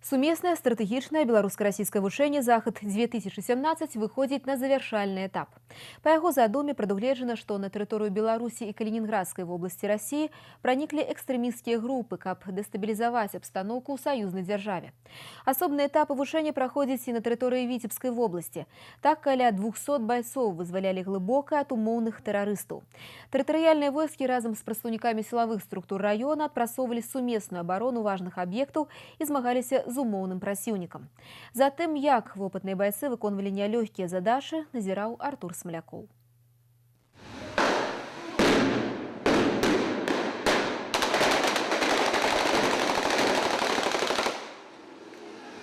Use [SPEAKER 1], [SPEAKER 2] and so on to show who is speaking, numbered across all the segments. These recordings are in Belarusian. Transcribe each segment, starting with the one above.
[SPEAKER 1] Сумеснае стратэгічнае беларуска-расійскае вучэнне «Захад-2017» выходзіць на завяршальны этап. Па яго задуме прадугледжана, што на тэрыторыю Беларусі і Калінінградскай вобласці Расіі праніклі экстрэмісцкія групы, каб дэстабілізаваць абстаноўку ў саюзнай дзяржаве. Асобны этап вучэння праходзіць і на тэрыторыі Віцебскай вобласці. Так, каля 200 байцоў вызвалялі Глыбокае ад умоўных тэрарыстаў. Тэрытарыяльныя войскі разам з прадстаўнікамі сілавых структур раёна адпрацоўвалі сумесную абарону важных аб'ектаў і змагаліся з умоўным праціўнікам. За тым, як вопытныя байцы выконвалі нялёгкія задачы, назіраў Артур Смалякоў.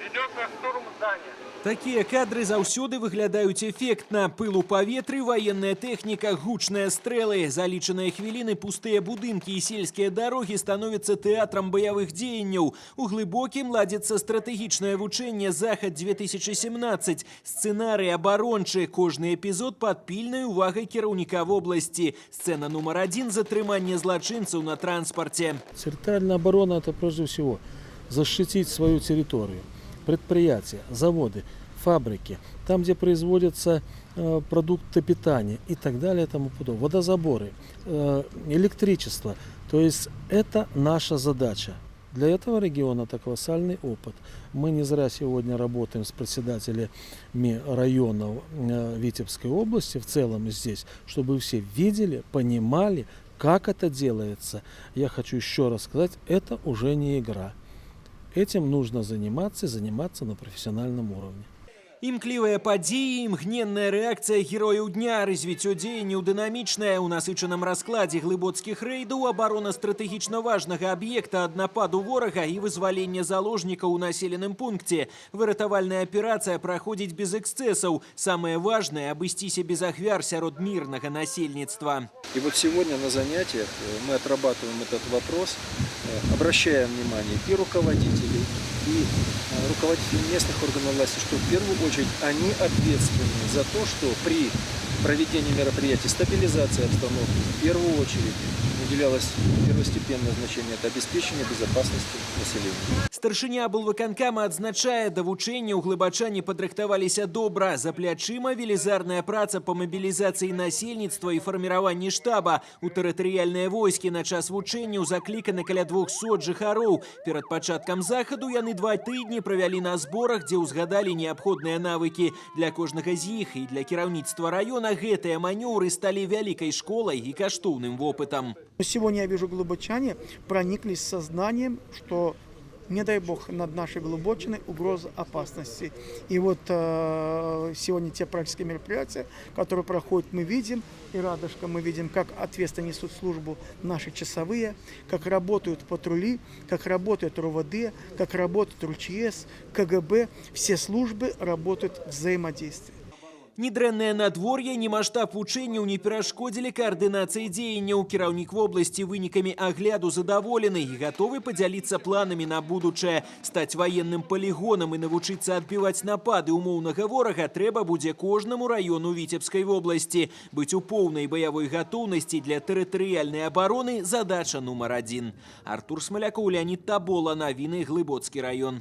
[SPEAKER 2] Ведется штурм здания.
[SPEAKER 3] Такія кадры заўсёды выглядаюць эфектна. Пыл у паветры, ваенная тэхніка, гучныя стрэлы. За лічаныя хвіліны пустыя будынкі і сельскія дарогі становяцца тэатрам баявых дзеянняў. У Глыбокім ладзіцца стратэгічнае вучэнне «Захад-2017». Сцэнарый абарончы. Кожны эпізод пад пільнай увагай кіраўніка вобласці. Сцэна нумар адзін – затрыманне злачынцаў на транспарце.
[SPEAKER 4] Территориальная оборона – это прежде всего защитить свою территорию, предприятия, заводы, фабрики, там, где производятся продукты питания и так далее и тому подобное, водозаборы, электричество. То есть это наша задача. Для этого региона это колоссальный опыт. Мы не зря сегодня работаем с председателями районов Витебской области, в целом здесь, чтобы все видели, понимали, как это делается. Я хочу еще раз сказать, это уже не игра. Этим нужно заниматься и заниматься на профессиональном уровне.
[SPEAKER 3] Імклівыя падзеі, імгненная рэакцыя герояў дня, развіццё дзеянняў дынамічнае. У насычаным раскладзе глыбоцкіх рэйдаў абарона стратэгічна важнага аб'екта ад нападу ворага і вызваленне заложнікаў у населеным пункце. Выратавальная аперацыя праходзіць без эксцэсаў. Самае важнае – абысціся без ахвяр сярод мірнага насельніцтва.
[SPEAKER 5] И вот сегодня на занятиях мы отрабатываем этот вопрос, обращаем внимание и руководителей, и руководителей местных органов власти, что в первую очередь они ответственны за то, что при проведении мероприятий стабилизации обстановки в первую очередь уделялось первостепенное значение – это обеспечение безопасности населения.
[SPEAKER 3] Старшыня аблвыканкама адзначае, да вучэнняў глыбачане падрыхтаваліся добра. За плячыма велізарная праца па мабілізацыі насельніцтва і фарміраванні штаба. У тэрытарыяльныя войскі на час вучэнняў закліканы каля 200 жыхароў. Перад пачаткам захаду яны 2 тыдні правялі на зборах, дзе ўзгадалі неабходныя навыкі. Для кожнага з іх і для кіраўніцтва раёна гэтыя манёўры сталі вялікай школай і каштоўным вопытам.
[SPEAKER 6] Сегодня я вижу, глыбочане прониклись сознанием, что, не дай бог, над нашей Глыбочиной угроза опасности. И вот сегодня те практические мероприятия, которые проходят, мы видим, и радужка, мы видим, как ответственно несут службу наши часовые, как работают патрули, как работает РОВД, как работает РУЧС, КГБ. Все службы работают в взаимодействии.
[SPEAKER 3] Ні дрэннае надвор'е, ні маштаб вучэнняў не перашкодзілі каардынацыі дзеянняў. Кіраўнік вобласці вынікамі агляду задаволены і гатовы падзяліцца планамі на будучае. Стаць ваенным палігонам і навучыцца адбіваць напады умоўнага ворага трэба будзе кожнаму раёну Віцебскай вобласці. Быць у поўнай баявой гатоўнасці для тэрытарыяльнай абароны – задача нумар адзін. Артур Смалякоў, Леанід Табола, навіны, Глыбоцкі раён.